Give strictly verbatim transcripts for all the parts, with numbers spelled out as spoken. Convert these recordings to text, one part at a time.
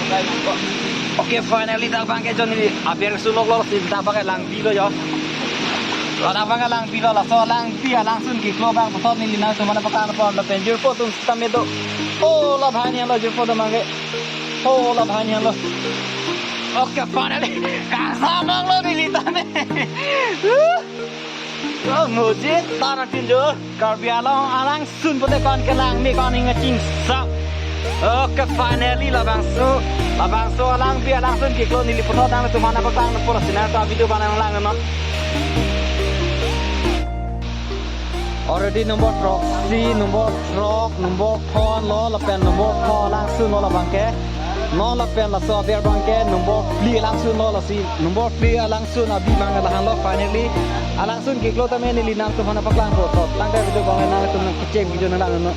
Okay, finally dak abangke jo neli aber sulok lo, si dak abangke langpi lo jo. Dak abangke langpi lo, laso langpi alangsun kiklo abang puthot neli nangtum aphan paklang pon lapen jirpo atum sitame do. Oh, la banghini lo jirpo atum abangke. Oh, la banghini lo. Okay, finally. Kangsam lo neli tame. Oh, mujhe tana tinjo. Karbi Anglong alangsun pute ko-an kelang me ko-an hinga chingsam. Okay, finally labangso, labangso alangpi alangsun kiklo neli puthot nangtum aphan paklang pon, lasi nangtum video abang nanglang non. Already number throksi, number throk, number phongo lapen number pho alangsun lo labangke. Non lapen laso aber abangke number phli alangsun lo, lasi number phli alangsun abi abang lahelo finally. Alangsun kiklo tame neli nangtum aphan paklang pon. Tangte video abang nangtum nangkechem kejun nanglang non.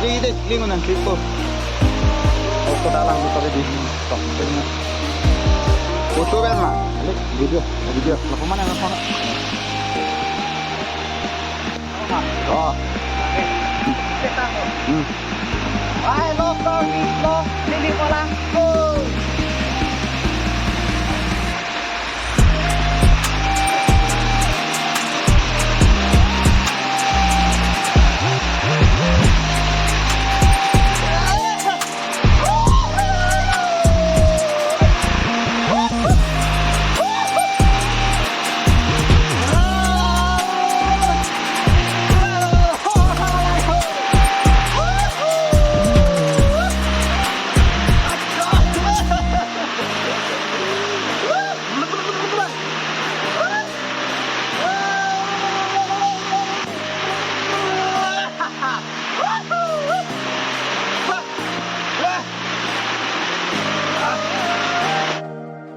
Klik deh, klik nang klik ko. Oh, ko dalang di pare di. Tok, klik nang. Foto kan ma? Klik video, video. Lapu mana lapu mana? Oh. Hmm. Ai, lo, lo, lo, lili palang. Oh.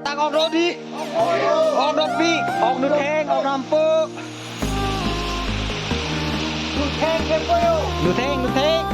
Tak, ok rodi. Ok rodi. Ok nutheng, ok nampok. Nutheng, nutheng.